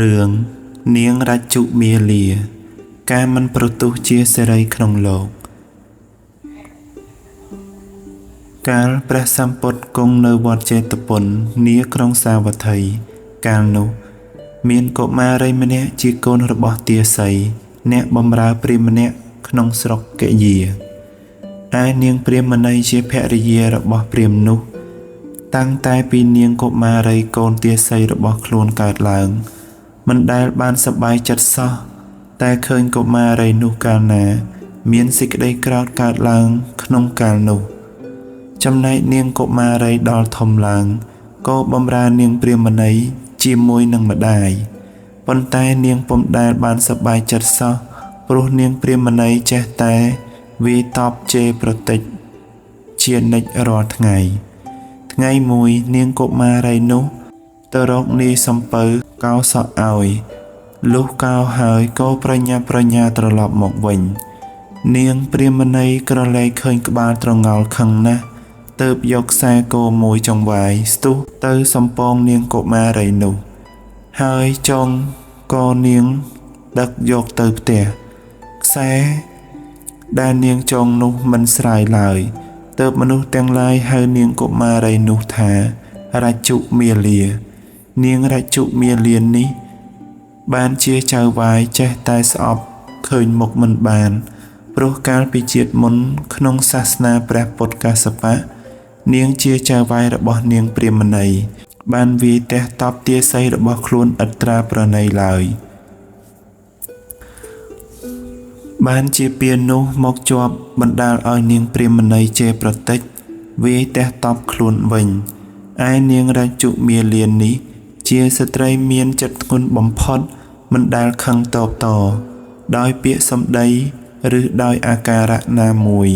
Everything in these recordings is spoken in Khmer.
រឿងនាងរជុមាលាការមិនប្រទុះជាសេរីក្នុងលោកកាលព្រះសម្ពុទ្ធគង់នៅវត្តចេតពុននាក្រុងសាវត្ថីកាលនោះមានកុមារីម្នាក់ជាកូនរបស់ទាសីអ្នកបម្រើព្រាហ្មណ៍ម្នាក់ក្នុងស្រុកកយាឯនាងព្រាហ្មណ៍ជាភរិយារបស់ព្រាហ្មណ៍នោះតាំងតែពីនាងកុមារីកូនទាសីរបស់ខ្លួនកើតឡើងមិនដែលបានសប្បាយចិត្តសោះតែឃើញកុមារីនោះកាលណាមានសេចក្តីក្រោធកើតឡើងក្នុងកាលនោះចំណែកនាងកុមារីដល់ធំឡើងក៏បម្រើនាងព្រាហ្មណ៍ជាមួយនឹងម្ដាយប៉ុន្តែនាងពុំដែលបានសប្បាយចិត្តសោះព្រោះនាងព្រាហ្មណ៍ចេះតែវាយតបជេរប្រតិចជានិច្ចរាល់ថ្ងៃថ្ងៃមួយនាងកុមារីនោះទៅរកនាយសំពៅកោសក់ឲ្យលុះកោហើយក៏ប្រញាប់ប្រញាល់ត្រឡប់មកវិញនាងព្រាហ្មណ៍ក្រឡេកឃើញក្បាលត្រងោលខឹងណាស់ទើបយកខ្សែគោមួយចង្វាយស្ទុះទៅសំពងនាងកុមារីនោះហើយចងកនាងដឹកយកទៅផ្ទះខ្សែដែលនាងចងនោះមិនស្រាយឡើយទើបមនុស្សទាំងឡាយហៅនាងកុមារីនោះថារជុមាលានាងរជុមាលានេះបានជាចៅវាយចេះតែស្អប់ឃើញមុខមិនបានព្រោះកាលពីជាតិមុនក្នុងសាសនាព្រះពុទ្ធកសបៈនាងជាចៅវាយរបស់នាងព្រាហ្មណ៍បានវាយទះតបទាសីរបស់ខ្លួនឥតត្រាប្រណីឡើយបានជាពៀននោះមកជាប់បណ្ដាលឲ្យនាងព្រាហ្មណ៍ជេរប្រតិចវាយទះតបខ្លួនវិញឯនាងរជុមាលានេះជាស្ត្រីមានចិត្តធ្ងន់បំផុតមិនដែលខឹងតបតដោយពាក្យសម្ដីឬដោយអាការៈណាមួយ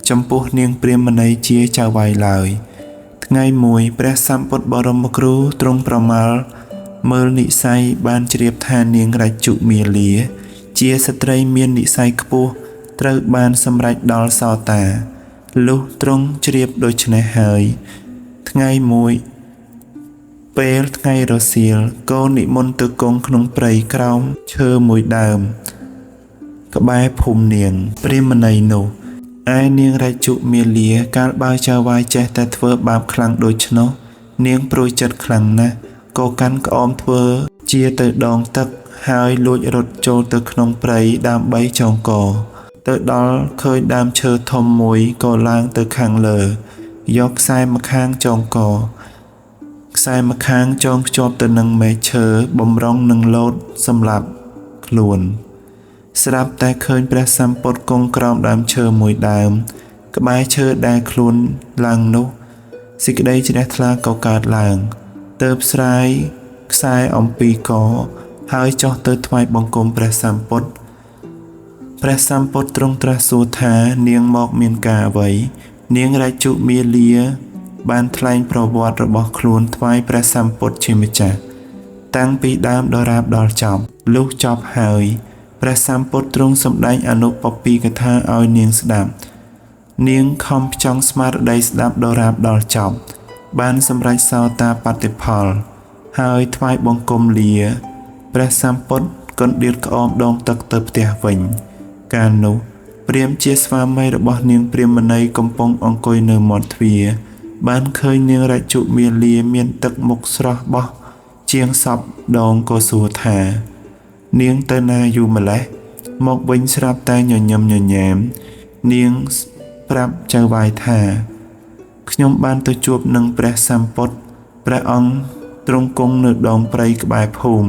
ចំពោះនាងព្រាហ្មណ៍ជាចៅវាយឡើយថ្ងៃមួយព្រះសម្ពុទ្ធបរមគ្រូទ្រង់ប្រមាលមើលនិស័យបានជ្រាបថានាងរជុមាលាជាស្ត្រីមាននិស័យខ្ពស់ត្រូវបានសម្រេចដល់សោតាលុះទ្រង់ជ្រាបដូច្នេះហើយថ្ងៃមួយពេលថ្ងៃរសៀលក៏និមន្តទៅគង់ក្នុងព្រៃក្រោមឈើមួយដើមក្បែរភូមិនាងព្រាហ្មណ៍នោះឯនាងរជុមាលាកាលបើចៅវាយចេះតែធ្វើបាបខ្លាំងដូច្នោះនាងព្រួយចិត្តខ្លាំងណាស់ក៏កាន់ក្អមធ្វើជាទៅដងទឹកហើយលួចរត់ចូលទៅក្នុងព្រៃដើម្បីចងកទៅដល់ឃើញដើមឈើធំមួយក៏ឡើងទៅខាងលើយកខ្សែម្ខាងចងកខ្សែម្ខាងចងភ្ជាប់ទៅនឹងមែកឈើបំរុងនឹងលោតសម្លាប់ខ្លួនស្រាប់តែឃើញព្រះសម្ពុទ្ធគង់ក្រោមដើមឈើមួយដើមក្បែរឈើដែលខ្លួនឡើងនោះសេចក្តីជ្រះថ្លាក៏កើតឡើងទើបស្រាយខ្សែអំពីកហើយចុះទៅថ្វាយបង្គំព្រះសម្ពុទ្ធព្រះសម្ពុទ្ធទ្រង់ត្រាស់សួរថានាងមកមានការអ្វីនាងរជុមាលាបានថ្លែងប្រវត្តិរបស់ខ្លួនថ្វាយព្រះសម្ពុទ្ធជាម្ចាស់តាំងពីដើមដល់រាបដល់ចប់លុះចប់ហើយព្រះសម្ពុទ្ធទ្រង់សម្ដែងអនុពពីកថាឲ្យនាងស្ដាប់នាងខំផ្ចង់ស្មារតីស្ដាប់ដល់រាបដល់ចប់បានសម្រេចសោតាបតិផលហើយថ្វាយបង្គំលាព្រះសម្ពុទ្ធកណ្ដៀតក្អមដងទឹកទៅផ្ទះវិញកាលនោះព្រាហ្មណ៍ជាស្វាមីរបស់នាងព្រាហ្មណ៍កំពុងអង្គុយនៅមាត់ទ្វារបានឃើញនាងរជុមាលាមានទឹកមុខស្រស់បោះជាងសពដងក៏សួរថានាងទៅណាយូរម្ល៉េះមកវិញស្រាប់តែញញឹមញញែមនាងប្រាប់ចៅវាយថាខ្ញុំបានទៅជួបនឹងព្រះសម្ពុទ្ធព្រះអង្គទ្រង់គង់នៅដងព្រៃក្បែរភូមិ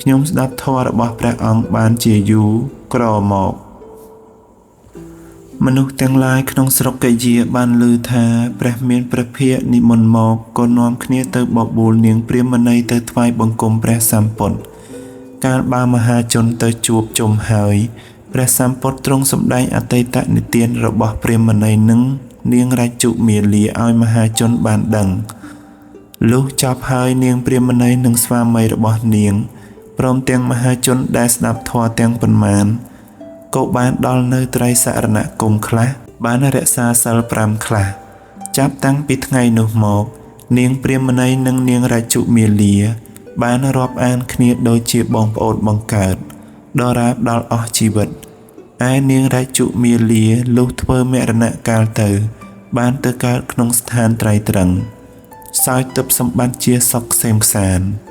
ខ្ញុំស្ដាប់ធម៌របស់ព្រះអង្គបានជាយូរក្រមកមនុស្សទាំងឡាយក្នុងស្រុកកយាបានឮថាព្រះមានព្រះភិក្ខនិមន្តមកក៏នាំគ្នាទៅបបួលនាងព្រាហ្មណ៍ទៅថ្វាយបង្គំព្រះសម្ពុទ្ធកាលបើមហាជនទៅជួបជុំហើយព្រះសម្ពុទ្ធទ្រង់សម្ដែងអតីតនិទានរបស់ព្រាហ្មណ៍និងនាងរជុមាលាឲ្យមហាជនបានដឹងលុះចប់ហើយនាងព្រាហ្មណ៍និងស្វាមីរបស់នាងព្រមទាំងមហាជនដែលស្ដាប់ធម៌ទាំងប៉ុន្មានក៏បានដល់នៅត្រៃសរណគមខ្លះបានរក្សាសិល5ខ្លះចាប់តាំងពីថ្ងៃនោះមកនាងព្រាហ្មណ៍និងនាងរជុមាលា បានរាប់អានគ្នាដូចជាបងប្អូនបង្កើតដរាបដល់អស់ជីវិតឯនាងរាជុមាលាលុះធ្វើមរណកាលទៅ បានទៅកើតក្នុងស្ថានត្រៃត្រឹងសោយទិព្វសម្បត្តិជាសុខក្សេមក្សាន្ត។